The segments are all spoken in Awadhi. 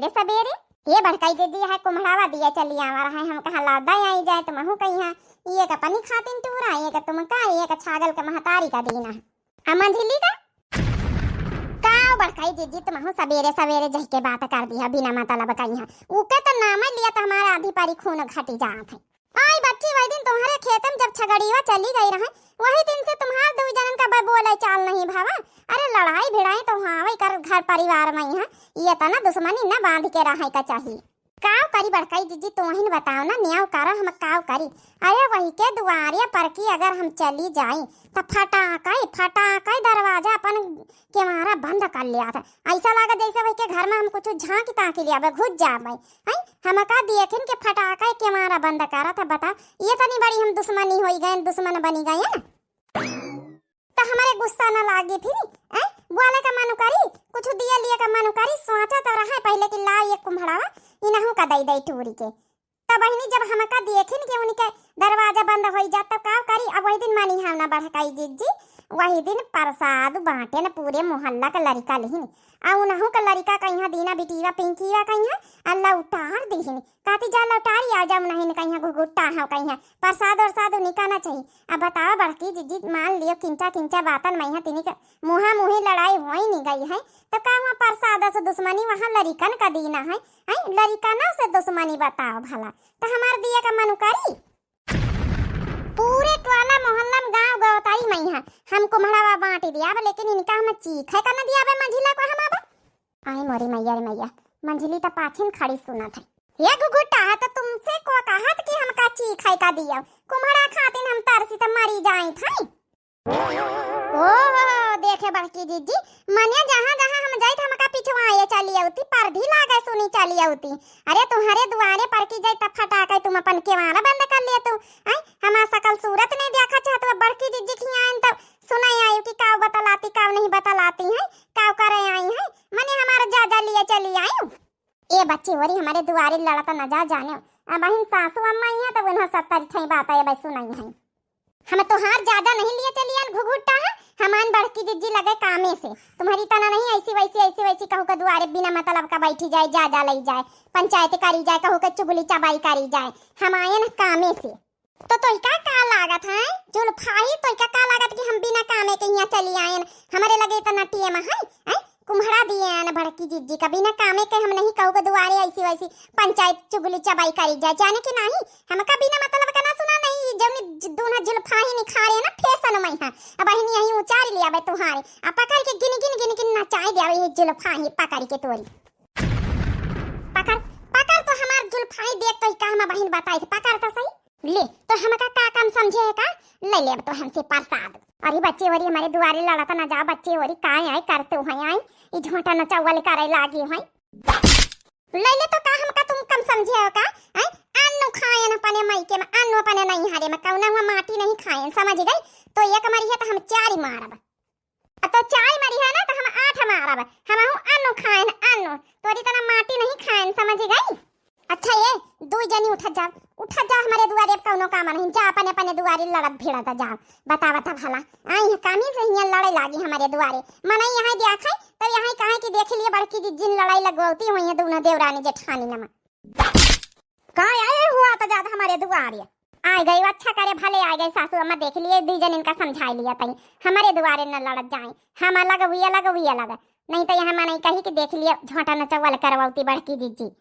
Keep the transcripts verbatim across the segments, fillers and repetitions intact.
ए सबेरे, ए बड़कई जिज्जी, है कुम्हड़ावा दिया चली आवा रहा है, हम कहा लादा आई जाए, तुमहू कहिया, ये का पनी खातिन टूरा, ये का तुमका, ये का छागल का महतारी का दीना है। आ मंझली का? का बड़कई जिज्जी, तुमहू सबेरे सबेरे जह के बात कर दिया बिना मतलब कहिया, उके तो नाम लिया तो हमारा आधी पारी खून घटी जात है। आई बच्ची, वही दिन तुम्हारे खेत में जब छगड़ीवा चली गई रहे, वही दिन से तुम्हार दू जनन का ब-, बोले चाल नहीं भावा। अरे लड़ाई भिड़ाई तो हुआवे कर घर परिवार में ही है, ये तना दुश्मनी न बांध के रहे का चाहिए। काव करी बड़कई जिज्जी, तोहिन बताओ ना, न्याव करो हम काव करी। अरे वही के दुआरे पर की अगर हम चली जाई त फटाकई फटाकई दरवाजा अपन केवारा बंद कर लिया था। ऐसा लगा जैसे वही के घर में हम कुछ झांकी ताकी लिया घुस जाबे। हैं, हमका देखिन के फटाकई केवारा बंद करा था। बता, ये तनी बड़ी हम दुश्मनी होई गए, दुश्मन बनी गए हैं। तो हमारे गुस्सा ना लागे फिर, हैं? बोले का मनु करी, कुछ दिया लिया का मनु करी, सोचा तो रहा पहले कि लाओ ये कुम्हड़ावा, इनहू का दई दई टूरी के। तब बहिनी जब हमका देखिन कि उनके दरवाजा बंद होई जात, तब का करी? अब वही दिन मानी हम ना बड़कई जिज्जी, वही दिन प्रसाद बांटे न पूरे मोहल्ला का लड़िका लिहिन। आ उनहू का लड़िका कहिया दीना बिटीवा पिंकीवा कहिया, आ लौटार दिहिन। कहती जा लौटारी आ जा, उनहिन कहिया घुघुट्टा हो कहिया, प्रसाद और साद उनका ना चाहिए। अब बताओ बड़की जिज्जी, मान लियो किंचा किंचा बातन में यहाँ तिनी के मुहा मुही लड़ाई होई नहीं गई है, तो का हुआ प्रसाद से दुश्मनी वहाँ लड़िकन का दीना है, हैं? लड़िकना से दुश्मनी बताओ भला, तो हमार दिया का मनु करी? पूरे टोला मोहल्ला में गाँव गवतारी में यहाँ हम कुम्हड़ावा बांट दिया, लेकिन इनका हम चीख है का न दिया बे मंझिला को हम अब। आई मोरी मैया रे मैया, मंझली त पाछिन खड़ी सुनत है। ये घुघुटा है तो तुमसे को कहत कि हमका चीखै का दिया, कुम्हड़ा खातिन हम तरसी त मरी जाइत है। ओहो, देखे बड़की जिज्जी, मने जहाँ जहाँ हम जाइत हमका पिछवा ये चली अउती, परधी लागे सुनी चली अउती। अरे तुम्हारे दुआरे पर की जाइत त फटाके तुम अपन केवाड़ा बंद कर लिए तू। आई हमार सकल सूरत नहीं देखा चाहत, बड़की जिज्जी खियान तब सुनाई आयु कि काव बतलाती काव नहीं बतलाती है, काव करे आई है, मने हमार जा जा लिए चली आयु। ए बच्ची होरी, हमारे दुआरे लड़त न जा जाने। अब बहिन सासू अम्मा आई हैं, तब उन्हें सत्तर ठई बात है, बस सुनाई है। हम तोहार ज्यादा नहीं लिए चलियन घुघुट्टा है, हमान बड़की जिज्जी लगे कामे से। तुम्हारी तना नहीं ऐसी वैसी, ऐसी वैसी कहू के दुआरे बिना मतलब का बैठी जाए, जा जा लई जाए, पंचायत करी जाए, कहू के चुगली चबाई करी जाए, हम आयन कामे से। तो तोहिका का लागत है जुल्फाही, तोहिका का लागत कि हम बिना कामे के यहाँ चली आयन? हमरे लगे इतना टीएम है, हैं? कुम्हड़ा दिए आन बड़की जिज्जी का, बिना कामे के हम नहीं कहू के दुआरे ऐसी वैसी पंचायत चुगली चबाई करी जाए, जाने कि नहीं? हमका बिना मतलब का ना सुना नहीं, जौन ज-, दूना जुल्फाही निखारे ना फैशन में है। अब बहिनी यही उचार लिया बे तुहारे, आ पकड़ के गिन गिन गिन गिन नचाए दे ये जुल्फाही पकड़ के तोरी। पकड़, पकड़ तो हमार जुल्फाही देख तो ही का हम बहिन बताई थे, पकड़ तो सही। ले, तो हमका का काम समझे है का? ले ले अब तो हमसे प्रसाद। अरे बच्ची होरी, हमारे दुआरे लड़त ना जाओ बच्ची होरी, काय आए करते हो आई, ई झोंटा नचौवल करे लागी हो। ले ले तो का हमका तुम कम समझे हो का? आई अन्नु खायन अपने मायके में, अन्नु अपने नैहरे में, कौना हुआ माटी नहीं खायन, समझ गई? तो एक मरी है तो हम चार ही मारब। आ तो चार मरी है ना, तो हम आठ मारब। हमहू अन्नु खाएन, अन्नु। तोरी तना माटी नहीं खाएन, समझ गई? अच्छा ये, दुई जनी उठत जाओ, उठत जाओ, हमारे दुआरे अब कौनो काम नहीं, जा अपने अपने दुआरे लड़त भिड़त जाओ। बतावा था भला, आई है कामी से हियाँ लड़े लागी हमारे दुआरे। मनई यहाँ दिया खाए, तब यहाँ कहे कि देख लिए बड़की जिज्जिन लड़ाई लगवती हुई है दोनों देवरानी जेठानी नमा। का आए हुआ तो ज्यादा हमारे दुआरे? आ गई, अच्छा करे भले आ गई सासू अम्मा, देख लिए, दुई जन इनका समझाई लिया तई। हमारे दुआरे न लड़त जाए, हम अलग, वी अलग, वी अलग। नहीं तो यहाँ मनई कही कि देख लिए, झोंटा नचौवल करवौती बड़की जिज्जी।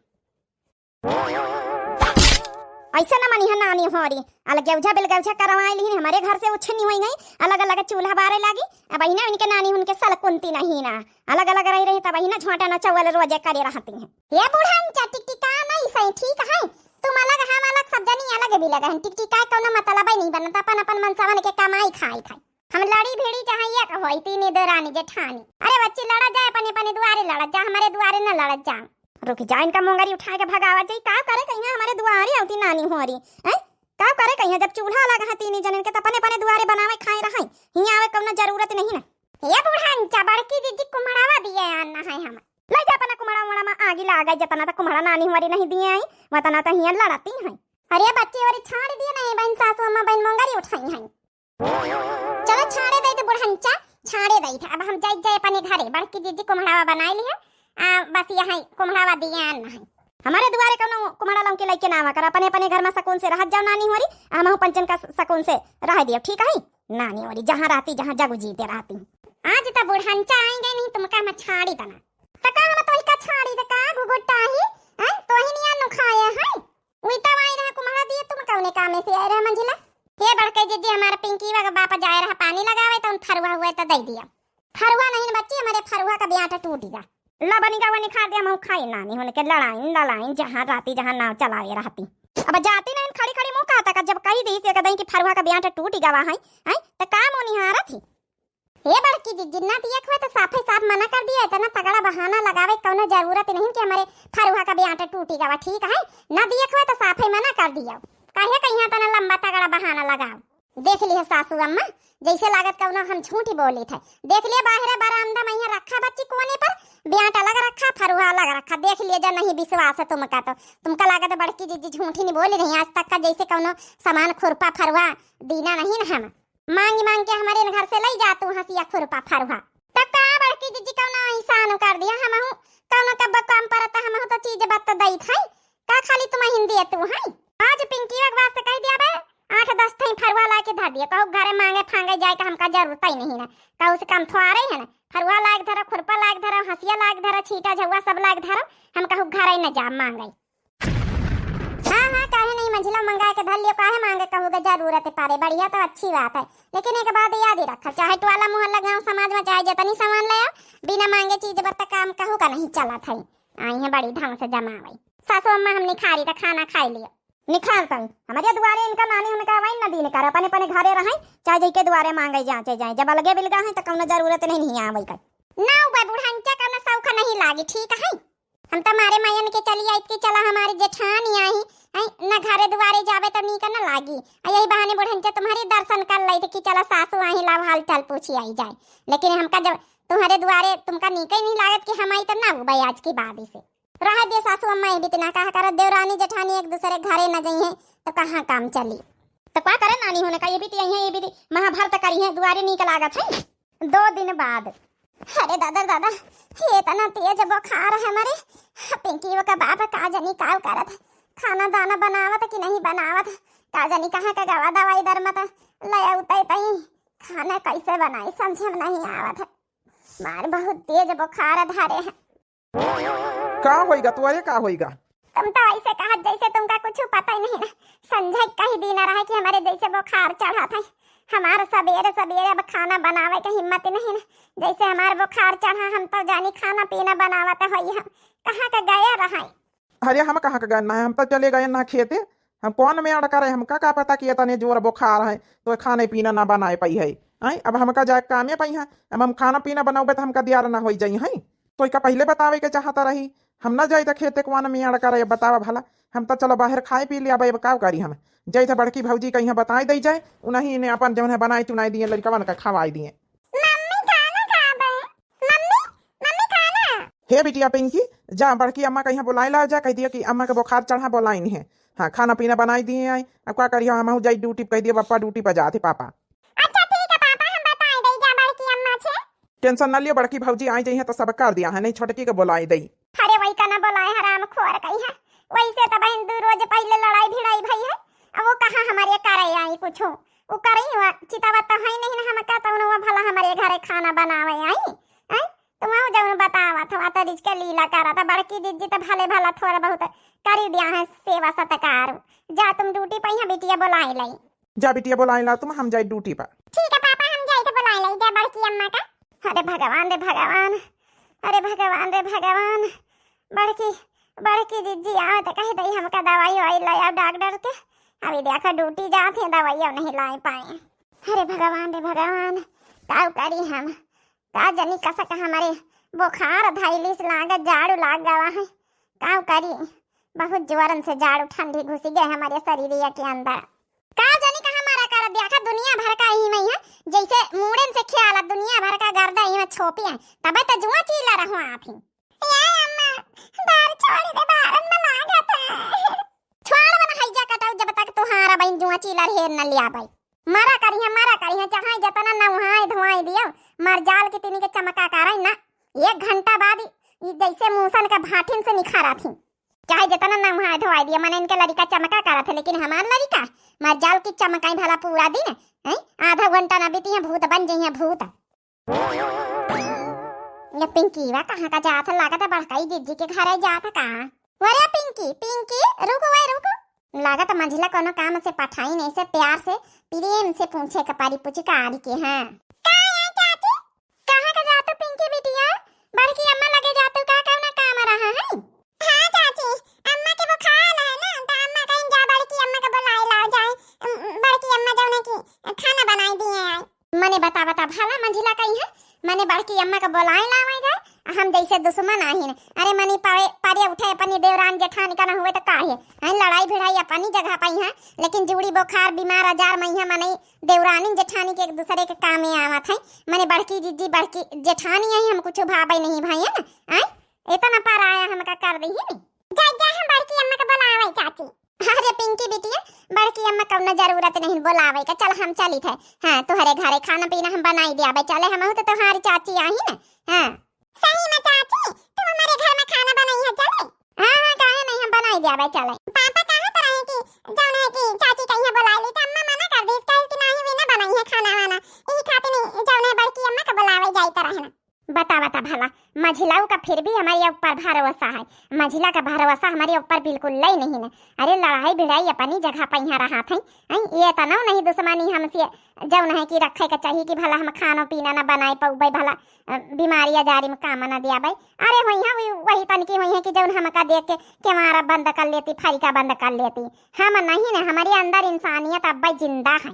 ऐसे न मनी है नानी होरी, अलगेउझा बिलगेउझा करवाई लिहिन, हमारे घर से उछनी होई गई, अलग अलग चूल्हा बारे लागी। अब बहिना इनके नानी उनके सलकुंती नहीं ना, अलग अलग रही रही तब बहिना झोंटा नचौवल रोजे करे रहती हैं। ये बूढ़ा इंचा टिकटिका नहीं सही ठीक है, तुम अलग हम अलग सब जनी अलग भी लगा है, टिकटिका कौनो मतलब ही नहीं बनता, अपन अपन मनसवन के कमाई खाई खाई। हम लड़ी भिड़ी चाहे एक होई तीन देरानी जेठानी। अरे बच्ची लड़ा जाए अपने अपने दुआरे लड़ा जा, हमारे दुआरे न लड़ा जा। रुक जा, इनका मोंगरी उठा के भगावा जाई, का करे कहिया हमारे दुआरे अउती नानी होरी, हैं? का करे कहिया जब चूल्हा लगा है तीन जनन के त अपने अपने दुआरे बनावे खाए रहे, हियाँ आवे कौनो जरूरत नहीं ना। हे बूढ़ा इंचा बड़की जिज्जी कुम्हड़ावा दिए आना है हम। ले जा अपना कुम्हड़ा उमड़ा में आगी लागे, जतना त कुम्हड़ा नानी होरी नहीं दिए आई, वतना त हियाँ लड़ती हैं। अरे बच्ची होरी छाड़ दिए नहीं बहन सासू अम्मा बहन मोंगरी उठाई हैं। चलो छाड़े दई थे बुढ़ंचा, छाड़े दई थे। अब हम जाई जाए अपने घरे, बड़की जिज्जी कुम्हड़ावा बनाई ली है, आ, बस यही कुम्हड़ावा दियान है। हमरे दुआरे कउनो कुम्हड़ा लौकी लइके ना आवा कर, अपने अपने घर मा सकून से रहत जाओ नानी होरी, आ हमहू पंचन का सकून से रह दियो, ठीक है? नानी होरी जहाँ रहती, जहाँ जगु जीते रहती। आज त बुढ़ंचा आई गई नहीं, तुमका हम छाड़ी तना। त का हम तोही का छाड़ी त का घुघुट्टा ही, हैं? तोही निया नुखाए है। उई त आई रहा कुम्हड़ा दिए, तुम कौने कामे से आए रहा मंझिला? हे बड़के जिज्जी, हमार पिंकीवा का बाप जाए रहा पानी लगावे, त उन फरुआ हुए त दे दिया। फरुआ नहीं न बच्ची, हमरे फरुआ का ब्याट टूट गया। ला बनी गवा निखार दे, हमहू खाई नानी होने के लड़ाइन लड़ाइन, जहाँ रहती जहाँ नाव चलाए रहती। अब जाती नहीं खड़ी खड़ी मुँह कहता का, जब कही दी से कदई कि फरुआ का ब्याट टूट गवा है, हैं? त का मोनिहारत ही? हे बड़की जिज्जी, ना दिए हुए त साफे साफ मना कर दिया, इतना तगड़ा बहाना लगावे कौनो जरूरत नहीं कि हमरे फरुआ का ब्याट टूटी गवा, ठीक है? ना दिए हुए त साफे मना कर दिया, काहे कहीं तना लंबा तगड़ा बहाना लगाओ। देख लिहे सासू अम्मा, जैसे लागत कौनो हम झूठी बोली थे। देख लिहे बाहरे बरामदा में यहाँ रखा बच्ची कोने पर, ब्याट अलग रखा, फरुआ अलग रखा। देख लिहे जा नहीं विश्वास है तुमका तो, तुमका लागत बड़की जिज्जी झूठी नहीं बोली नहीं आज तक का, जैसे कौनो सामान खुरपा फरुआ दीना नहीं न हम। मांग मांग के हमरे घर से लई जा तू हंसिया खुरपा फरुआ। तब का बड़की जिज्जी कौनो एहसान कर दिया, हमहू कौनो कब्बो कम परत, हमहू तो चीज बत दई थे। का खाली तुम हिंदी है तू है? आज पिंकी एक बात से कह दिया बे, आठ दस ठे फरुआ ला के धर दिया, कहू घरे मांगे फांगे जाए के हमका जरूरत ही नहीं ना, कहू से कम थोड़े है ना, फरुआ लाग धरा, खुरपा लाग धरा, हंसिया लाग धरा, छीटा झउआ सब लाग धरा, हम कहू घरे न जा मांगे। हाँ हाँ, काहे नहीं मंझिला मंगा के धर लियो, काहे मांगे कहू के जरूरत पारे, बढ़िया तो अच्छी बात है, लेकिन एक बात याद ही रखा, चाहे टोला मोहल्ला गाँव समाज में चाहे जितनी सामान ले आओ, बिना मांगे चीज बत्ता काम कहू का नहीं चलत है। आई है बड़ी ढंग से जमावई। सासू अम्मा हम निखारी त खाना खाई लियो। निखार तई हमरे दुआरे इनका नानी होने का वही न दिन कर, अपने अपने घरे रहई, चाहे जइके दुआरे मांगे जाचे जाए, जब अलगे बिलगा है त कौनो जरूरत नहीं, नहीं आवई का। ना उबे बुढ़ंचा कौनो सौखा नहीं लागी, ठीक है? हम त मारे मायन के चली आई कि चला हमारी जेठानी आई, आई न घरे दुआरे जावे त नीक न लागी। आ यही बहाने बुढ़ंचा तुम्हारी दर्शन कर लई कि चला सासू आई, लाव हाल चाल पूछी आई जाए, लेकिन हमका जब तुम्हारे दुआरे तुमका नीक ही नहीं लागत कि हम आई त ना उबे आज की बाद से। रह दे सासू अम्मा, ये बितना कहा करत, देवरानी जेठानी एक दूसरे घरे न जइहें तो कहाँ काम चली? तो का करे नानी होने का, ये भी तो यही है, ये भी महाभारत करी है, दुआरे नीक लागत है। दो दिन बाद। अरे दादा दादा, ये इतना तेज बुखार है मरे। पिंकी का बाप का जनी काव करत, खाना दाना बनावत कि नहीं बनावत, का जनी कहाँ का गवा दवाई दर मत ले आउते तई, खाना कैसे बनाई समझे में नहीं आवत है। मार बहुत तेज बुखार धरे है। का होइगा तोरे, का होइगा? तुम तो ऐसे कहत जैसे तुमका कुछ पता ही नहीं ना। संझा कही दिन रहे कि हमारे जैसे बुखार चढ़ा था, हमार सबेरे सबेरे अब खाना बनावे के हिम्मत नहीं ना। जैसे हमार बुखार चढ़ा, हम तो जानी खाना पीना बनावत होई, हम कहाँ के गए रहे? अरे हम कहाँ के गए ना, हम तो चले गए ना खेते। हम कौन मेड़ करे, हमका का पता कि इतने जोर बुखार है तो खाने पीना ना बनाए पाई है। आई अब हमका जाए कामे पाई है, अब हम खाना पीना बनावे तो हमका दियार ना होई जाई है। तो इका पहिले बतावे के चाहता रही, हम ना जाई त खेते कौन मेड़ करे। अब बतावा भला, हम त चलो बाहर खाए पी लिया, अब का करी हम? जाई त बड़की भौजी का यहाँ बताई दई जाए, उन्हीं ने अपन जौन है बनाई चुनाई दिए, लड़कवन का खवाई दिए। मम्मी खाना खाबे? मम्मी, मम्मी खाना। हे बिटिया पिंकी, जा बड़की अम्मा का यहाँ बुलाई ला जा, कह दिया कि अम्मा के बुखार चढ़ा, बुलाई नहीं है। हाँ, खाना पीना बनाई दिए आई, अब का करियो, हमहू जाई ड्यूटी पे, कह दिया पापा ड्यूटी पर जाते पापा। अच्छा ठीक है पापा, हम बताई दई जा बड़की अम्मा से। टेंशन ना लियो, बड़की भौजी आई जइहें तो सब कर दिया है, नहीं छोटकी के बोलाई दई। अरे वही का ना बोलाए हराम खोर कही है, वैसे तो बहन दो रोज पहले लड़ाई भिड़ाई भई है, अब वो कहाँ हमारे करे आई कुछ, वो करे ही हुआ चितावा तो है नहीं ना हमका, तो वो भला हमारे घरे खाना बनावे आई, हैं? तो वो जौन बतावा था तो रिच के लीला करा था, बड़की जिज्जी तो भले भला थोड़ा बहुत करी दिया है सेवा सत्कार। जा तुम ड्यूटी पे यहाँ बिटिया बोलाई लाई। जा बिटिया बोलाई ला तुम, हम जाई ड्यूटी पर। ठीक है पापा, हम जाई तो बोलाई लाई जा बड़की अम्मा का। अरे भगवान रे भगवान, अरे भगवान रे भगवान, बड़की, बड़की जिज्जी आओ तो कह दई हमका दवाई ववाई ले आओ डॉक्टर के। अभी देखो ड्यूटी जात है दवाइयो नहीं लाई पाए। अरे भगवान रे भगवान, का करी हम, का जनी कसक हमारे बुखार धैलिस लाग जाड़ू लाग गवा है, का करी। बहुत जोरन से जाड़ू ठंडी घुसी गए हमारे शरीरिया के अंदर। का जानी कहाँ मारा कर दिया का दुनिया भर का ही में है, जैसे मूड़न से ख्याल दुनिया भर का गर्दा ही में छोपी है, तबे तो जुआ चीला रहो आप ही। ए अम्मा, बाहर छोड़ दे, बाहर में लागत है। छोड़ बना है जा कटाऊ, जब तक तुहारा बहन जुआ चीला ढेर न लिया भाई। मरा करिहे, मरा करिहे, चाहे जतना नहाए धोआए दियो, मर जाल के तिनी के चमका करे ना। एक घंटा बाद ही ई जैसे मूसन का भाठिन से निखारा थी। चाहे जितना नहाए धोआई दिया, मने इनके लड़िका चमका करत है, लेकिन हमार लड़िका मर जाल की चमकाई भला पूरा दिन, हैं? आधा घंटा ना बीती है, भूत बन जइहे भूत। ये पिंकीवा कहाँ का जात है? लागत है बड़काई जिज्जी के घरे जात है का? अरे पिंकी, पिंकी, रुको, वै रुको। लागत है मंझिला कोनो काम से पठाई नहीं से, प्यार से, प्रेम से पूछे के पारी, पूछी का आरी के, हाँ। का है चाची? कहाँ का जातू पिंकी बिटिया? बड़की अम्मा लगे जातू का, कौना काम रहा है? हाँ चाची, अम्मा के बुखार है ना, तो अम्मा कहीं जा बड़की अम्मा के बुलाए लाओ जाए। अम, बड़की अम्मा जौन है कि खाना बनाई दिए आए। मने बता, बता भला मंझिला कहीं है, मने बड़की अम्मा के बुलाए लावे जाए, हम जैसे दुश्मन आहिन। अरे मने पारे, पारे उठे अपनी देवरान जेठानी का ना हुए तो का है? हैं, लड़ाई भिड़ाई अपनी जगह पाई है, लेकिन जूड़ी बुखार बीमार आजार में है मने देवरानी जेठानी के एक दूसरे के कामे आवत है। मने बड़की जिज्जी बड़की जेठानी आई, हम कुछ भावे नहीं भाई, है ना? आय, इतना पर आया हमका कर दी ही नहीं। जा, जा, हम बड़की अम्मा के बुलावे चाची। अरे पिंकी बिटिया, बड़की अम्मा कौनो जरूरत नहीं बुलावे का, चल हम चली थे। हाँ, तुहरे घरे खाना पीना हम बनाई दिया बे, चले हम तो तुहारी चाची आई ना। हाँ। सही में चाची, तुम हमारे घर में खाना बनाई है, चले? हाँ, हाँ, काहे नहीं, हम बनाई दिया बे, चले। पापा कहा तो रहे कि जौन है कि चाची कहीं बुला ली, तो अम्मा मना कर दी, कहे कि नहीं, वे ना बनाई है खाना वाना, यही खातिर नहीं, जौन है बड़की अम्मा के बुलावे जाई तो रहे ना। बता, बता भला, मझिलाऊ का फिर भी हमारे ऊपर भरोसा है, मझिला का भरोसा हमारे ऊपर बिल्कुल लई नहीं है। अरे लड़ाई भिड़ाई अपनी जगह पे यहाँ रहा थे, हैं? ये तनाव नहीं दुश्मनी हमसे, जौन है कि रखे के चाहिए कि भला हम खानो पीना ना बनाए पौबे, भला अ, बीमारी आजारी में काम ना दिया भाई। अरे होई है वही, वही तनकी होई है कि जौन हमका देख के केवारा बंद कर लेती, फरिका बंद कर लेती। हम नहीं ना, हमारे अंदर इंसानियत अब जिंदा है।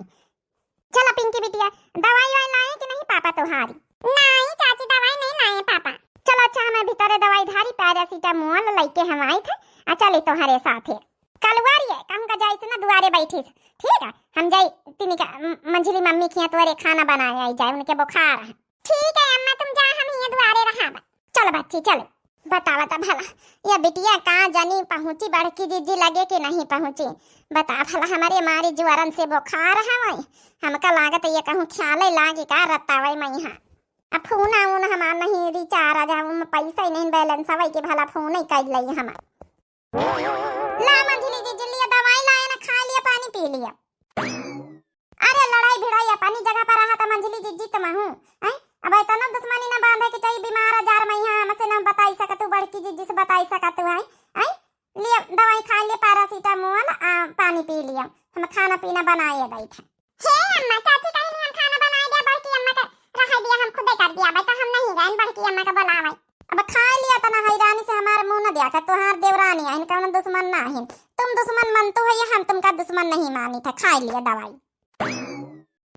चला पिंकी बिटिया, दवाई वाई लाए कि नहीं पापा तुहारी? नहीं चाची, दवाई नहीं लाए पापा। चला अच्छा, हमें भीतरे दवाई धारी, पैरासिटामोल लइके हम आई थे, आ चली तुहरे साथे। कलुआरी है, कहूँ का जाइस ना दुआरे बैठिस, ठीक है? हम जाई तिनी का म-, मंझली मम्मी खिया तुहरे खाना बनाए आई जाए, उनके बुखार है। ठीक है अम्मा, तुम जा, हम ये दुआरे रहा। चल बच्ची, चल। बतावा त भला, ये बिटिया का जानी पहुँची बड़की जिज्जी लगे कि नहीं पहुँची? बता भला, हमारे मारी जुआरन से बुखार हवै, हमका लागत ये कहूँ ख्याल लागी का रत्तावै मइहाँ। अब फोन आउन हमार नहीं, रिचार्ज है, उनमें पैसा ही नहीं, बैलेंस हवै कि भला फोन ही कर लई हमार। ला मंझली जिज्जी, लिया दवाई लाया ना, खा लिया, पानी पी लिया। अरे लड़ाई भिड़ाई अपनी जगह पर रहा था मंझली जिज्जी, तुम हूँ, हैं? अब इतना दुश्मनी ना बांधे कि चाहे बीमार आजार मइहाँ हमसे ना बताई सकत तू, बड़की जिज्जी से बताई सकत तू, हैं? हैं? लिया दवाई खा लिया, पैरासिटामोल, आ, पानी पी लिया, हम खाना पीना बनाए दई थे। हे अम्मा, चाची कहीं नहीं हम खाना बनाए दिया, बड़की अम्मा के रह दिया, हम खुदे कर दिया, भाई तो हम नहीं गए बड़की अम्मा के बुलावे। अब खा लिया तना हैरानी से हमार मुंह न दिया कर, तुहार देवरानी आइन, कौनो दुश्मन ना आइन। तुम दुश्मन मानतू है, हम तुमका दुश्मन नहीं मानी था, खा लिया दवाई।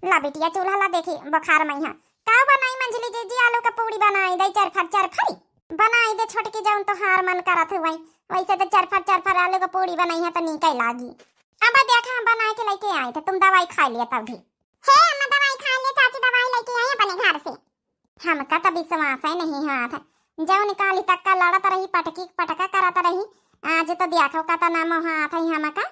ला बिटिया, चूल्हा ला देखी, बुखार मइहाँ। का बनाई मंझली जिज्जी, आलू का पूड़ी बनाई दे, चरफर चरफरी बनाई दे छोटकी, जौन तोहार मन करत हुई। वैसे तो चरफर चरफर आलू का पूड़ी बनाई है तो नीके लागी। अब देखा, हम बनाए के लेके आए थे, तुम दवाई खा लिया तब भी। हे अम्मा, दवाई खा लिया, चाची दवाई लेके आई अपने घर से। हमका तो विश्वास ही नहीं होत है, जौन काली तक का लड़त रही, पटकी पटका करत रही, आज तो देखो कतना मोहात है हमका।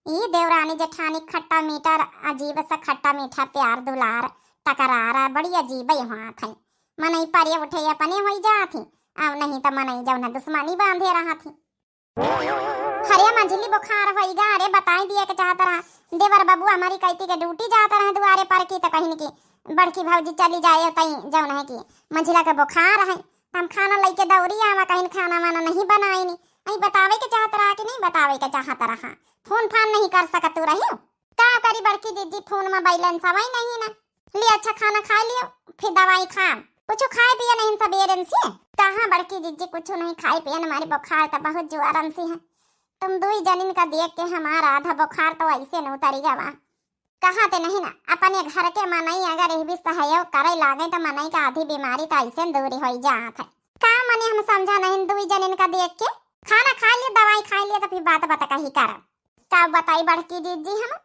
ई देवरानी जेठानी खट्टा मीठा, अजीब सा खट्टा मीठा प्यार दुलार, टकरार, बड़ी अजीब ही होत है। मनई परे उठे अपने होई जात ही, अब नहीं तो मनई जौन है दुश्मनी बांधे रहत ही। अरे मंझली बुखार होई गा, अरे बताई दिए के चाहत रहा, देवर बाबू हमारी कैती के ड्यूटी जात रहे दुआरे पर की, तो कहिन कि बड़की भौजी चली जाए तई जौन है कि मंझला के बुखार है, हम खाना लेके दौड़ी आवा, कहिन खाना वाना नहीं बनाई नी। अई बतावे के चाहत रहा कि नहीं बतावे के चाहत रहा, फोन फान नहीं कर सकत तू रही। का करी बड़की जिज्जी, फोन में बैलेंस हवै नहीं ना। लिया अच्छा खाना खा लियो, फिर दवाई खा। कुछ खाए पिए नहीं सबेरन से? कहाँ बड़की जिज्जी, कुछ नहीं खाए पिए, हमारी बुखार तो बहुत जोरन से है। तुम दुई जनिन का देख के हमारा आधा बुखार तो ऐसे न उतरी गवा। कहाँ ते नहीं ना, अपने घर के मनई अगर यह भी सहयोग करे लागे तो मनई का आधी बीमारी तो ऐसे न दूरी होई जात है। का मने हम समझा नहीं दुई जनिन का देख के? खाना खा लियो, दवाई खा लियो तो फिर बात बता कही करब। का बताई बड़की जिज्जी, हम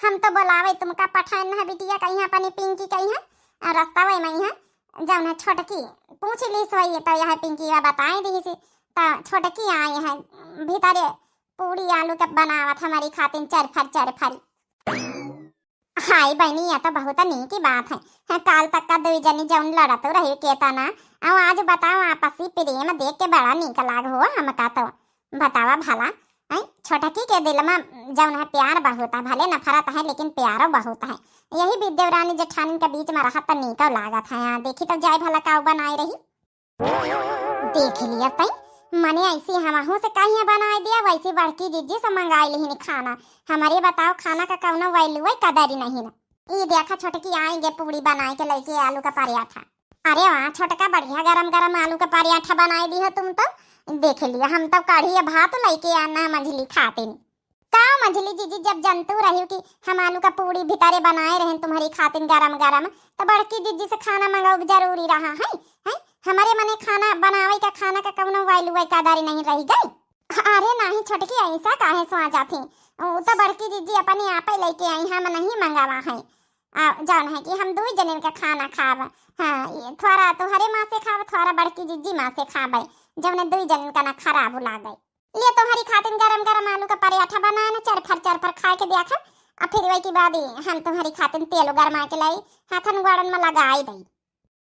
हम तो बोलावे तुमका पठान है बिटिया कहीं, अपनी पिंकी कहीं है, और रस्ता वही में है, जौन है छोटकी पूछ ली सोई तो यह पिंकी वा बताए दी सी, तो छोटकी आई है भीतरे पूड़ी आलू के बनावत हमारी खातिन चरफर चरफरी। हाय बहिनी, यह तो बहुत नीक बात है। हाँ, काल तक का दुई जनी जौन लड़त रही केतना, अउ आज बताओ, आपसी प्रेम देख के बड़ा नीक लाग हो हमका तो। बतावा भला, हैं? छोटकी के दिल में जौन है प्यार बहुत है, भले नफरत है लेकिन प्यारो बहुत है। यही बीच देवरानी जेठानी के बीच में रहत तो नीको लागत है। हाँ, देखी तब जाए भला काऊ बनाए रही। देख लिया तई, मने ऐसी हमहू से कहिया बनाए दिया, वैसी बड़की जिज्जी से मंगाई लिहिन खाना। हमरे बताओ, खाना का कौनो value है, कदर ही नहीं ना। ई देखा छोटकी आएंगे पूड़ी बनाए के लेके आलू का पराठा। अरे वाह छोटका, बढ़िया गरम गरम आलू का पराठा बनाए दी हो तुम तो। देख लिया, हम तो कढ़ी या भात लेके आना मंझली खातिन। का मंझली जिज्जी, जब जनतू रही कि हम आलू का पूड़ी भितरे बनाए रहन तुम्हरी खातिन गरम गरम, तो बड़की जिज्जी से खाना मंगाउब जरूरी रहा है, हैं? हमरे मने खाना बनावे का, खाना का कौनो value है, कदर नहीं रही गई। अरे नहीं छोटकी, ऐसा काहे सोचा थी? उ तो बड़की जिज्जी अपने आपे लेके आई, हम नहीं मंगावा है। आ, जौन है कि हम दुई जनिन का खाना खाब। हाँ, ये थोड़ा तोहरे माँ से खाब, थोड़ा बड़की जिज्जी माँ से खाबे, जौने दुई जनिन का ना खराब लागे। ले तोहरी खातिन गरम गरम आलू का पराठा बनाए ना, चरफर चरफर खाए के देखब, आ फिर वही के बाद ही हम तोहरी खातिन तेल गरमा के लाई, हाथन गोड़न में लगाई दई।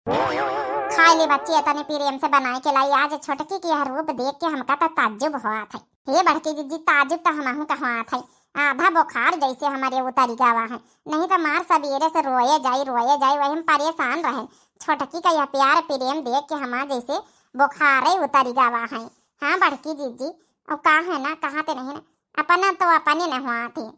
खाए ले बच्ची, इतने प्रेम से बनाए के लाई, आज छोटकी के यह रूप देख के हमका तो ताज्जुब होत है। हे बड़की जिज्जी, ताज्जुब तो हमहू का होत है। आधा बुखार जैसे हमरे उतरी गवा है, नहीं तो मार सबेरे से रोए जाई, रोए जाई, वही हम परेशान रहे। छोटकी का यह प्यार प्रेम देख के हमार जैसे बुखारे उतरी गवा है। हाँ बड़की जिज्जी, और का है ना, कहा ते नहीं ना, अपना तो अपने न हुआ थे।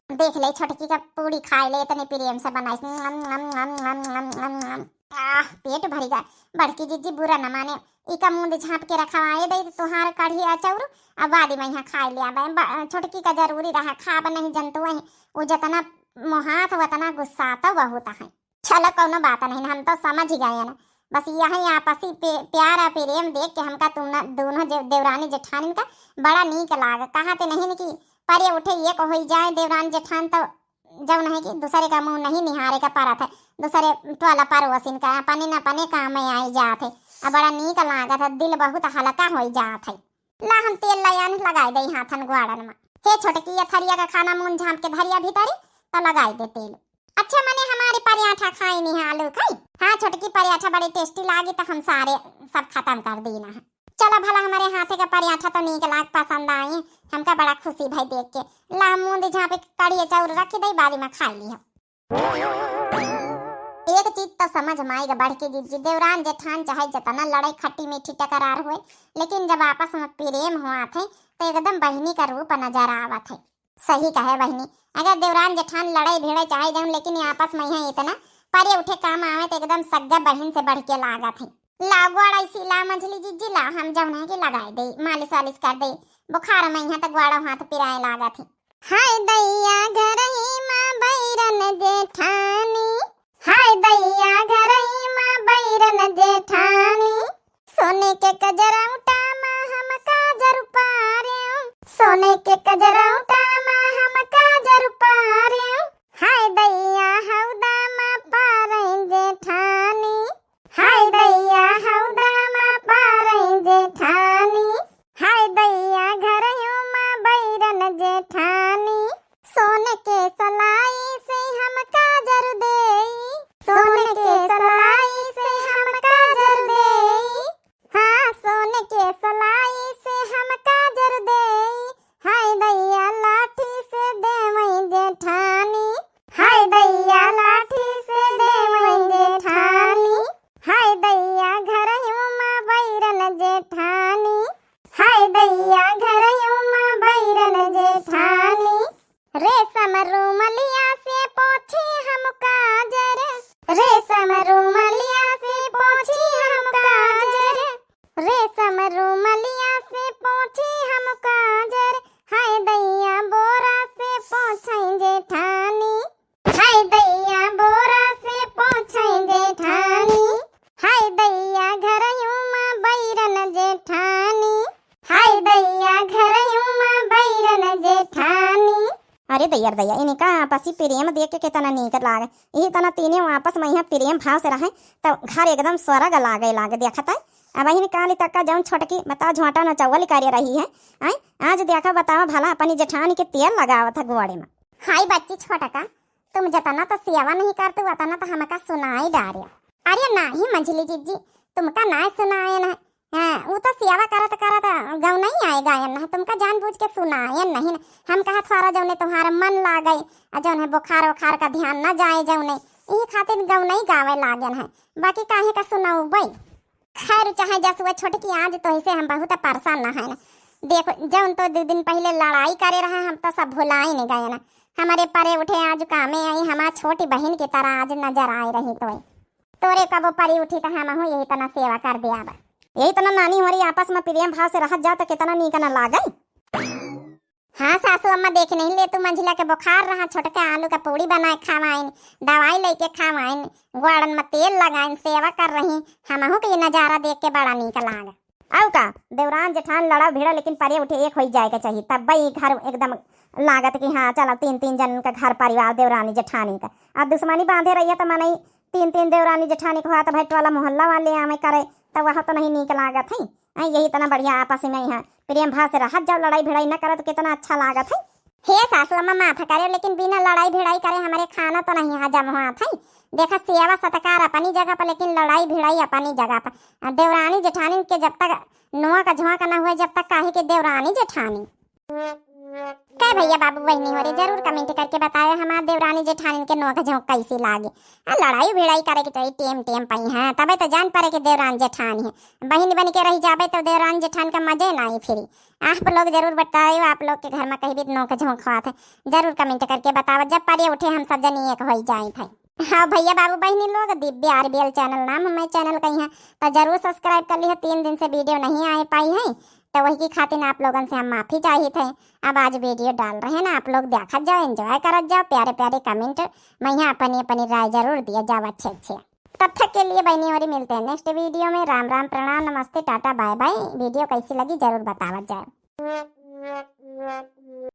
देख ले, छोटकी का पूड़ी खाए ले, इतने प्रेम से बनाइस। नम, नम, नम। आह, पेट भरी गा। बड़की जिज्जी बुरा न माने, इका मुंद झांप के रखवाए दे तुहार कढ़ी अचौर, अब बाद में यहाँ खाए ले आवे। ब-, छोटकी का जरूरी रहा, खाब नहीं जनतु है, वो जितना मोहात उतना गुस्सा तो बहुत है। चलो, कौनो बात नहीं, हम तो समझ ही गए ना। बस यही आपसी पे-, प्यार और प्रेम देख के हमका तुम ना दोनों जे-, देवरानी जेठानी का बड़ा नीक लाग। कहा ते नहीं कि परे उठे एक होई जाए देवरान जेठान, तो जौन है कि दूसरे का मुंह नहीं निहारे का परत है, दूसरे टोला पड़ोसिन का, अपने न अपने काम में आई जात है। अब बड़ा नीक लागत है, दिल बहुत हल्का होई जात है। ला हम तेल ले आने लगाई दे हाथन ग्वाड़न में। हे छोटकी, ये थरिया का खाना मुंह झांप के धरिया भीतरी, तो लगाई दे तेल। अच्छा, मने हमारी पराठा खाई नहीं है, आलू खाई? हाँ छोटकी, पराठा बड़ी tasty लागी, तो हम सारे सब खत्म कर दी ना। चलो भला, हमारे हाथे का पराठा तो नीक लाग, पसंद आई, हमका बड़ा खुशी भई देख के। ला मुंद झांपे कढ़ी चाउर रखी दई, बारी में खाई ली हम। एक चीज तो समझ में आई गा बड़की जिज्जी, देवरान जेठान चाहे जितना लड़ाई खट्टी मीठी टकरार होए, लेकिन जब आपस में प्रेम होत है तो एकदम बहिनी का रूप नजर आवत है। सही कहे बहिनी, अगर देवरान जेठान लड़ाई भिड़े चाहे जौन, लेकिन ये आपस में यहाँ इतना परे उठे काम आवे तो एकदम सग्गा बहिन से बढ़ के लागत है। ला गोड़ाई सी ला मंझली जिज्जी ला, हम जौन है कि लगाए दे, मालिश वालिश कर दे, बुखार में यहाँ तो गोड़ो हाथ पिराए लागत है। हाय दैया घरही माँ बैरन जेठानी, हाय दैया घरही माँ बैरन जेठानी, सोने के कजरौटा माँ हम काजर पारे, सोने के कजरौटा माँ हम काजर पारे, हाय दैया हौदा माँ पारे जेठानी, हाय दैया हौदा माँ पारे जेठानी, हाय दैया घरहियो माँ बैरन जेठानी, सोन के सलाई से हम काजर देई, सोन के सलाई से हम काजर देई, हाँ, सोन के सलाई से हम काजर देई, हाय दैया लाठी से देवई जेठानी, हाय दैया लाठी से देवई जेठानी, हाय दैया घरहियो माँ बैरन जेठानी, हाय दैया घरहियो माँ बैरन जेठानी। रेशम रूमलिया से पोछी हम काजर, रेशम रूमलिया से पोछी हम काजर, रेशम रूमलिया से पोछी हम काजर, हाय दैया बोरा से पोछई जेठानी, हाय दैया बोरा से पोछई जेठानी, हाय दैया घरहियो माँ बैरन जेठानी, हाय दैया घरहियो माँ बैरन जेठानी। अरे दैया रे दैया, इनका आपसी प्रेम देख के कितना नीक लागे। यही तना तीनों आपस में यहाँ प्रेम भाव से रहे, तब घर एकदम स्वर्ग लागे लागे। देखत है, अब यही काली तक का जौन छोटकी बता झोंटा नचौवल करे रही है, आय, आज देखा बतावा भला अपनी जेठानी के तेल लगावत है गोड़े में। हाय बच्ची छोटका, तुम जतना तो सेवा नहीं करते, उतना तो हमका सुनाई डारे। अरे नाही मंझली जिज्जी, तुमका नाही सुनाए न। हाँ, वो तो सेवा करत करत गौनई आए गायन है, तुमका जानबूझ के सुनाए नहीं न। हम कहा थोड़ा जौने तुम्हारा मन लागे, आ जौन है बुखार उखार का ध्यान न जाए जौने, यही खातिर गौनई गावे लागन है, बाकी काहे का सुनौबे। खैर, चाहे जसुआ छोटकी, आज तोहसे हम बहुत परेशान न है न। देखो, जौन तो दो दिन पहले लड़ाई करे रहे, हम तो सब भुलाई नहीं गए न। हमारे परे उठे आज कामे आई, हमार छोटी बहिन की तरह आज नजर आए रही तो। तोरे कबो परी उठी तो हमहू यही तना सेवा कर दिया बा। यही तना नानी हमारी आपस में प्रेम भाव से रहत जाओ तो कितना नीक न लागे। हाँ सासू अम्मा, देख नहीं ले तू, मंझिला के बुखार रहा, छोटका आलू का पूड़ी बनाए खावाइन, दवाई लेके खावाइन, गोड़न में तेल लगाइन, सेवा कर रही, हमहू के ये नजारा देख के बड़ा नीक लाग। अउ का, देवरान जेठान लड़ा भिड़ा लेकिन परे उठे एक होई जाए के चाहिए, तब ई घर एकदम लागत कि हाँ चलो तीन तीन जन का घर परिवार देवरानी जेठानी का। अब दुश्मनी बांधे रहिए तो मनई तीन तीन देवरानी जेठानी को हुआ तो भाई टोला मोहल्ला वाले आवे करे, तो वह तो नहीं नीक लागत है। आई यही इतना बढ़िया आपस में यहाँ प्रेम भाव से रहत जाओ, लड़ाई भिड़ाई न करे तो कितना अच्छा लागत है। हे सासू अम्मा माफ करे, लेकिन बिना लड़ाई भिड़ाई करे हमारे खाना तो नहीं हजम हुआ था। देखा सेवा सत्कार अपनी जगह पर, लेकिन लड़ाई भिड़ाई अपनी जगह पर। आ देवरानी जेठानी के जब तक नोक झोंक न हुए, जब तक काहे के देवरानी जेठानी। कई भैया बाबू बहिनी हो रे, जरूर comment करके बताए हमार देवरानी जेठानी के नोक झोंक कैसी लागे। आ लड़ाई भिड़ाई करे के चाहिए टेम टेम पई है, तबे तो जान पड़े के देवरानी जेठानी है। बहिन बन के रह जाबे तो देवरानी जेठान का मजे ना आई फिर। आप लोग जरूर बताइयो, आप लोग के घर में कहीं भी नोक झोंक होत है, जरूर comment करके बताओ। जब परे उठे हम सब जनी एक होई जाए थे। हाँ भैया बाबू बहिनी लोग, Divya R B L channel नाम हमारे channel का ही है, तो जरूर subscribe कर ली है। तीन दिन से video नहीं आए पाई है, तो वही की खातिर आप लोगन से हम माफी चाहिए थे। अब आज video डाल रहे हैं ना, आप लोग देखत जाओ, enjoy करत जाओ, प्यारे प्यारे comment में यहाँ अपनी अपनी राय जरूर दिया जाओ अच्छे अच्छे। तब तक के लिए बहनी होरी मिलते हैं next video में। राम राम, प्रणाम, नमस्ते, टाटा, bye bye। Video कैसी लगी जरूर बतावत जाए।